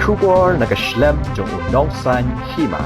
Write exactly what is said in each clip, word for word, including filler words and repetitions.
Khubor na ka shlem jong u Nongsaiñ Hima.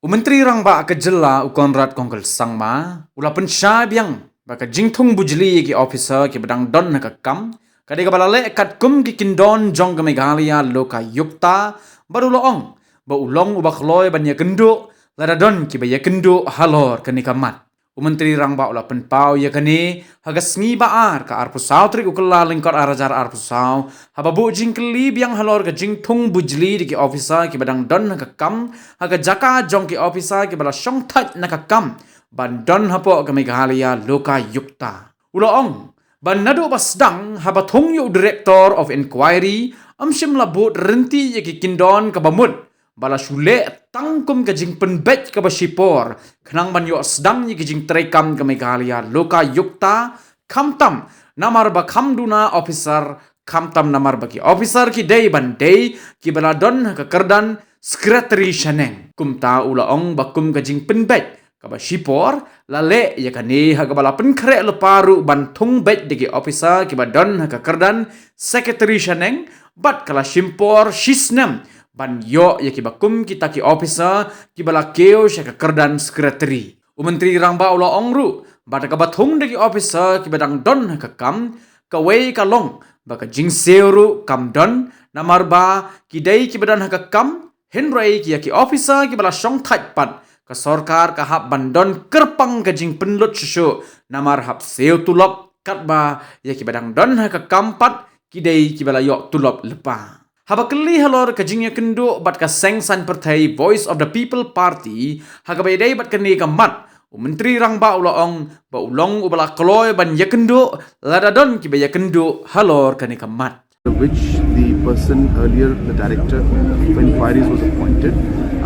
U Myntri Rangbah ka jylla u Conrad Kongkal Sangma u la pynshai biang ba ka jingthung bujli ïa ki officer kiba dang don ha ka kam ka dei kaba la leh katkum ki kyndon jong ka Meghalaya Lokayukta, bad u la ong ba u long uba kloi ban ïakynduh lada don kiba ïakynduh halor kane ka mat. U Myntri Rangbah u la pynpaw ïa kane ha ka sngi ba ar, ka arphew saw tarik u Kyllalyngkot arhajar arphew saw, haba buh jingkylli biang halor ka jingthung bujli da ki officer kiba dang don ha ka kam ha ka jaka jong ki officer kiba la shongthait na ka kam ban don hapoh ka Meghalaya Lokayukta. U la ong ba naduh ba sdang haba thung ïa u Director of Inquiry, ym shym la bud ryntih ïa ki kyndon kaba mut ba la shu leh tang kum ka jingpynbeit kaba shipor khnang ban ïoh sdang ïa ki jingtreikam ka Meghalaya Lokayukta, khamtam namar ba kham duna officer, khamtam namar ba ki officer ki dei ban dei kiba la don ha ka kyrdan Secretary shaneng. Kumta u la ong ba kum ka jingpynbeit kaba shipor la leh ïa kane ha kaba la pynkhreh lypa ruh ban thung beit da ki officer kiba don ha ka kyrdan Secretary shaneng, bad ka la shim por shi snem ban ïoh ïa kiba kum kita ki officer kiba la kiew sha ka kyrdan Secretary. U Myntri Rangbah u la ong ruh ba da kaba thung da ki officer kiba dang don ha ka kam, kawei ka long ba ka jingsiew ruh kam don namar ba ki dei kiba don ha ka kam, hynrei ki ïa ki officer kiba la shongthait pat, ka sorkar ka hap ban don kyrpang ka jingpynlut shuh shuh namar hap siew tulop, katba ïa kiba dang don ha ka kam pat ki dei kiba la ïoh tulop lypa. Haba kylli halor ka jingïakynduh bad ka seng saiñ pyrthei Voice of the People Party ha kaba ïadei bad kane ka mat, u Myntri Rangbah u la ong ba u long uba la kloi ban ïakynduh lada don kiba ïakynduh halor kane ka mat. Which the person earlier, the director of inquiries, was appointed,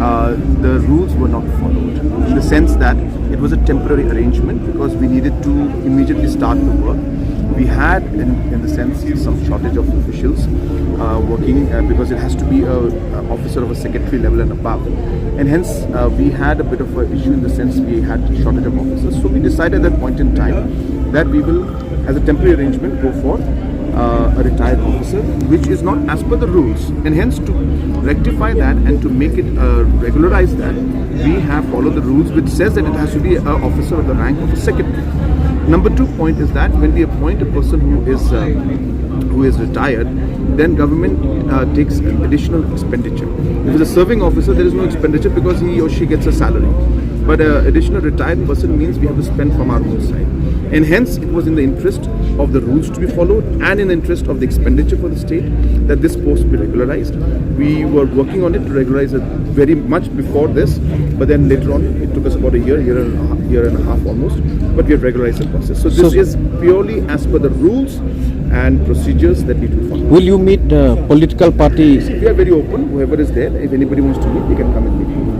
uh, the rules were not followed, in the sense that it was a temporary arrangement because we needed to immediately start the work. We had, in, in the sense, some shortage of officials uh, working uh, because it has to be a, a officer of a secretary level and above, and hence uh, we had a bit of an issue in the sense we had shortage of officers. So we decided at that point in time that we will, as a temporary arrangement, go for uh, a retired officer, which is not as per the rules. And hence, to rectify that and to make it uh, regularize that, we have followed the rules, which says that it has to be an officer of the rank of a secretary. Number two point is that when we appoint a person who is uh, who is retired, then government uh, takes additional expenditure. If it's a serving officer, there is no expenditure because he or she gets a salary. But an additional retired person means we have to spend from our own side. And hence, it was in the interest of the rules to be followed and in the interest of the expenditure for the state that this post be regularized. We were working on it to regularize it very much before this, but then later on, it took us about a year, year and a half, year and a half almost, but we have regularized the process. So this So is purely as per the rules and procedures that need to be followed. Will you meet the political parties? We are very open. Whoever is there, if anybody wants to meet, they can come and meet.